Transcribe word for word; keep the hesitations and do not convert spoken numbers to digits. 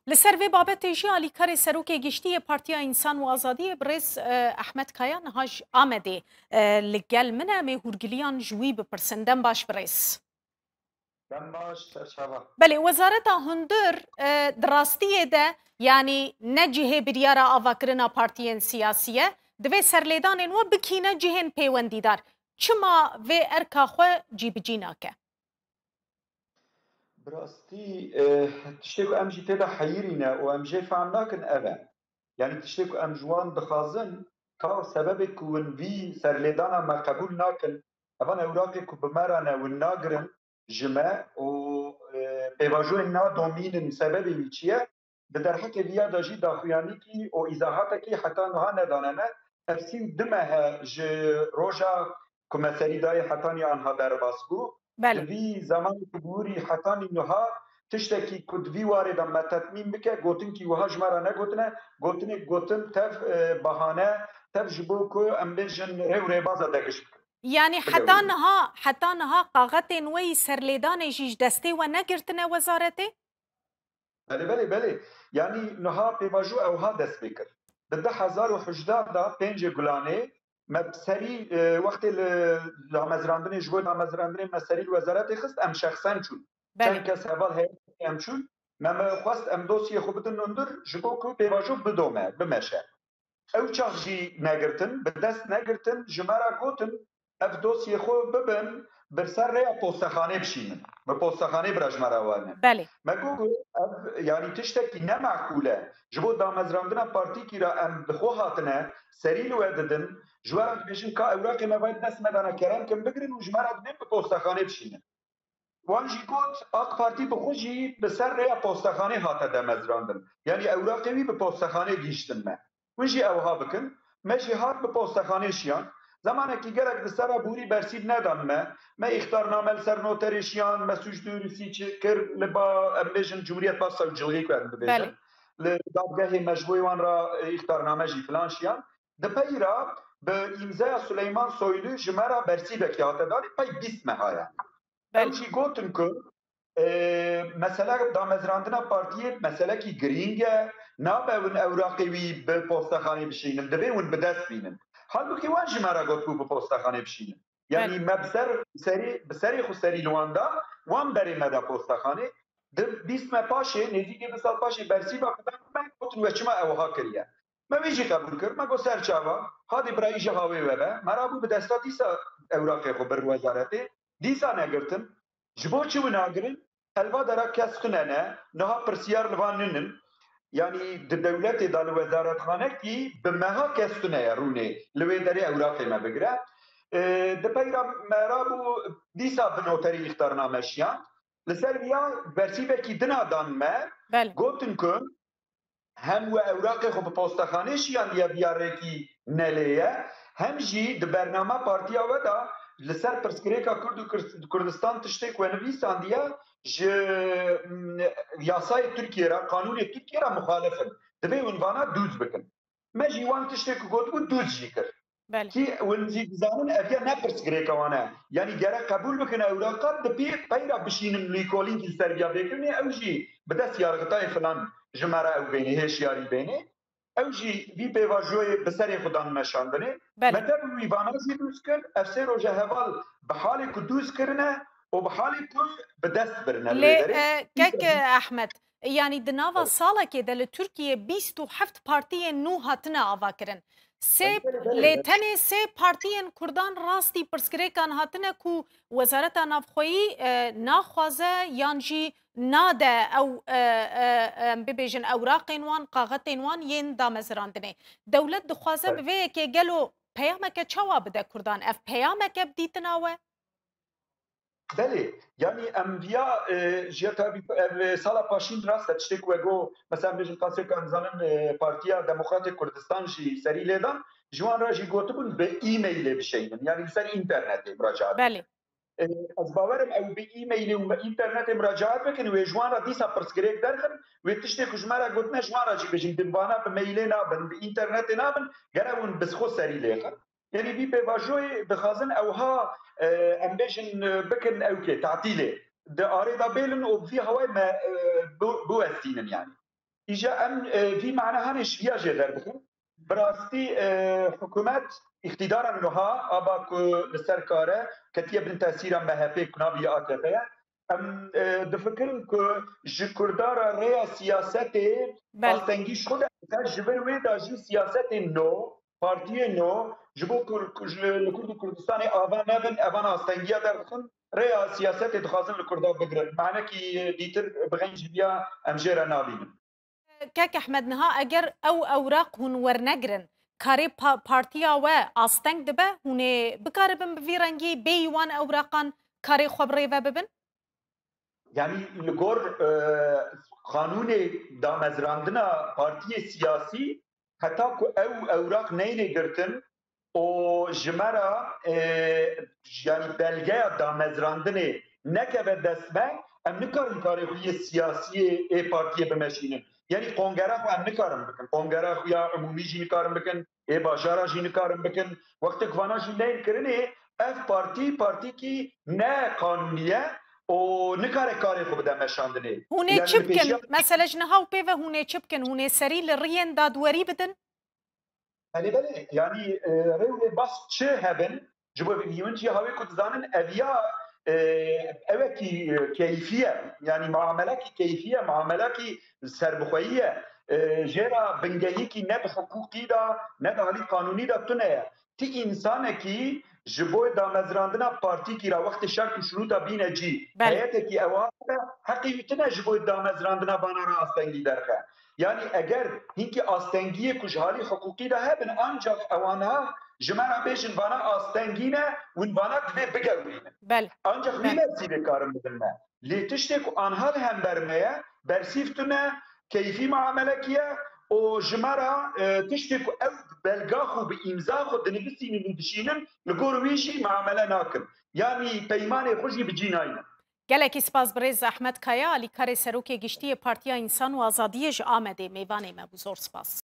Li ser vê babetê jî alîkarê Serokê Giştî yê Partiya Însan û Azadiyê birêz, e, Ehmed Kaya niha ji Amedê, e, li gel min e. Em ê hûrgiliyan ji wî bipirsin. Dem baş birêz. Dem baş, serçava. Belê, Wezareta Hundir, e, di rastiyê de, yanî ne cihê biryara avakirina partiyên siyasî ye, divê serlêdanên we bikîne cihên pêwendîdar. Çima vê erka xwe cîbicî nake? Bi rastî, e, tiştê ku em jî tê de heyirî ne û em jê fehm nakin ev e. Yanî tiştê ku em ji wan dixwazin, ka sebebê ku hûn vî serlêdana me qebûl nakin, evan ewraqê ku bi me re ne hûn nagirin ji me û, e, pêvajoyên nadomînin sebebê wî çi ye? Di derheqê viya de jî daxuyanîkî û îzahatekî heta niha nedane me. Ev sî û du meh e ji roja ku me serî dayê hetanî anha derbas bû. Belê. Di vî zemanê ku bûrî hetanî niha tiştekî ku di vî warê de me tetmîn bike, gotinkî wiha ji me re negotine, gotinek gotin tev, e, bahane, tev ji bo ku em bêjin rê û rêbaza degiş bikin. Yanî heta niha, heta niha kaxetên we yî serlêdanê jî ji destê we negirtine wezaretê? Belê, belê, belê. Yanî niha pêvajo ewha dest pê kir. Di du hezar û hejdeh de pêncê Gulanê me bi serî, e, wextê li damezrandinê, ji bo damezrandinê me serî li wezaretê xist, em şexsen çûn. Belê. Çend kes heval heyetê em çûn, me, me xwest em dosyê xwe bidin hundir, ji bo ku pêvajo bidome, bimeşe. Ew çax jî negirtin, bi dest negirtin, ji me re gotin, ev dosyê xwe bibin, bi ser rêya postexanê bişînin. Bi postexanê bira ji me re werine. Belê. Me got ku ev, yanî tiştekî ne meqûl e. Ji bo damezrandina partîkî re em bi xwe hatine, serî li we didin, ji we re dibêjin ka ewraqê me vay dest me dane, kerem kin bigirin û ji me re dibên bi postexanê bişînin. Wan jî got, AK Partî bi xwe jî bi ser rêya postexanê hate demezrandin. Yanî ewraqê wî bi postexanê gihîştin me. Hûn jî ewha bikin. Me jî hat bi postexanê şiyan. Zemanekî gelek li ser re bûrî bersîv nedan me. Me îxtarname li ser noterê şiyan, me sûc dûrûsî çi kir, li ba, em bêjin Cumhuriyet Başsavcılığı ku em dibêjin. Belê. Li dadgehê me ji bo wan re, e, îxtarname jî filan şiyan. Di pey re bi îmzaya Suleyman Soylu ji me re bersîvekî hate danî, pey bîst meha ye. Ew Belê. jî gotin ku, e, mesela damezrandina partiyê meselekî girîng e, nabe hûn ewraqê wî bi postexanê bişînin, divê hûn bi dest bînin. Halbûkî wan ji me re gotibû bi postexanê bişînin. Yanî Belê. me bi ser, serî, bi serê xwe serî li wan da, wan berê me da postexanê. Di bîst me paşê, nêzîkî du sal paşê bersîva xwe dan me, gotin we çima ewha kiriye. Me wî jî qebûl kir. Me got ser çava, hadê bira îja hawê we be. Me rabû bi desta dîsa ewraqê xwe bir wezaretê. Dîsa negirtin. Ji bo çi wina girin? Helva dera kes tune ne. Niha pirsiyar li van ninin. Yanî di dewletê de li wezaretxanekî bi meha kes tune ye rûnê. Li wê derê ewraqê me bigire. E, di peyra me rabû dîsa bi noterî îxtarname şiyan. Li ser viya bersîvekî dina dan me. Belê. Gotin ku hem we ewraqê xwe bi postexanê şiyandiye, biya rêkî nelê ye, hem jî di bernama partiya we de li ser pirsgirêka Kurd û Kir-, Kurdistan tiştê ku we nivîsandiye ji, mm, yasayê Tirkiye re, qanûnê Tirkiye re muxalif in. Divê hûn vana dûz bikin. Me jî wan tiştê ku gotibû dûz jî kir. Belê. Kî hûn jî dizanin ev ya ne pirsgirêka wan e. Yanî gerek qebûl bikin ewraqan di pê peyra bişînin lîkolînkî li ser viya vêkirinê, ew jî bi dest yargitayê filan ji me re ew bênê, hêşiyarî bênê. Ew jî vî pêvajoyê bi serê xwe dan meşandinê. Belê. Me tev wî vana jî dûz kir, ev sê roje heval bi halê ku dûz kirine û bi halê ku bi dest birine li Lê, wê derê. e, kek, e, Ehmed, yanî di nava Evet. salekê de li Tirkiye bîst û heft partiyên nû hatine avakirin. Sê, Belê, belê, lê belê. tenê sê partiyên Kurdan rastî pirsgirêkan hatine ku Wezareta Navxweyî, e, naxwaze yan jî nade ew, e, e, em bibêjin ewraqên wan, kaxetên wan yên damezirandinê. Dewlet dixwaze Evet. bi vê yekê gelo peyameke çawa bide Kurdan? Ev peyameke bi dîtina we? Belê, yanî em viya, e, ji ya tabî ev, e, sala paşîn rast e, tiştê ku we got, mesela bêjin qasê ku em zanin, e, Partiya Demokratê Kurdistan jî serî lê dan, ji wan re jî gotibûn bi e-mailê bişeynin, yanî li ser înternetê muracaat Belê. bikin. E, ez bawerim ew bi e-mailê û bi înternetê muracaat bikin, wê ji wan re dîsa pirsgirêk derxin, wê tiştê ku ji me re gotine ji wan re jî bêjin, di vana bi mailê nabin, bi înternetê nabin, gere hûn bi xwe serî lêxin. Yanî vî pêvajoyê dixwazin ewha, e, em bêjin, e, bikin ewkê, tatîlê. Di arê de bêlin û bi vî hawayê me, e, bi-, biwestînin yanî. Îja em e, vî mane hanê ji viya jê derbikin. Bi rastî e, hikûmet, îqtîdara nuha, aba ku li ser kar e, ketiye bin tesîra M H P, ku navê ye A K P ye. Em e, difikirin ku ji Kurda re rêya siyasetê Belê. Astengî ji xwe de, ji vir wê de jî siyasetên nû, partiyên nû ji bo Kur-, Kur-, ji, li Kurd û Kurdistanê ava nebin, evan astengiya derdixin, rêya siyasetê dixwazin li Kurda bigirin. Manekî dîtir bi xeyn ji viya em jê re nabînin. Kek Ehmed, niha eger ew ewraq hûn wernegirin, karê pa-, partiya we asteng dibe, hûn ê bikaribin bi vî rengî bêyî wan ewraqan karê xwe bi rê ve bibin? Yanî li gor e, qanûnê damezrandina partiyê siyasî, heta ku ew ewraq neyne girtin û ji me re e, yanî belgeya damezrandinê nekeve dest me, em nikarin karê xwe yê siyasiyê ê partiyê bimeşînin. Yanî kongera xwe em nikarin bikin. Kongera xwe ya umûmî jî nikarin bikin, ê bajara jî nikarin bikin. Wextê ku vana jî neyên kirinê, ev partî, partîkî ne qanûnî ye û nikare karê xwe bide meşandinê. Hûn ê Yanî çi li bikin? pêşiya Mesele ji niha û pê ve hûn ê çi bikin? Hûn ê serî li riyên dadwerî bidin? Belê, belê. Yanî e, rê û rêbaz çi hebin, ji bo min jî hawê ku dizanin eviya e, ewekî e, keyfî ye. Yanî muamelekî keyfî ye, muamelekî serbixweyî ye. E, jê re bingehîkî ne di hiqûqî de, ne di alî qanûnî de tune ye. Ti însanekî ji bo damezrandina partîkî re wextê şert û şurûta bîne cî, Belê. heyetekî ewa heqî wî tine ji bo damezrandina vana re astengî derxe. Yanî eger hinkî astengiyê ku ji halî hiqûqî de hebin, ancak ewana ji me re bêjin vana astengî ne, hûn vana divê bigewrînin. Belê. Ancak vî Belê. bersîvê karin bidin me. Lê tiştê ku anha li hember me ye, bersîv tune, keyfî muamelekî ye û ji me re e, tiştê ku ew belga xwe bi îmza xwe dinivîsînin û dişînin, li gor wî jî muamele nakin. Yanî peymanê xwe jî bi cî naynin. Gelekî spas birêz Ehmed Kaya, alîkarê Serokê Giştî yê Partiya Însan û Azadiyê ji Amedê mêvanê me bû. Zor spas.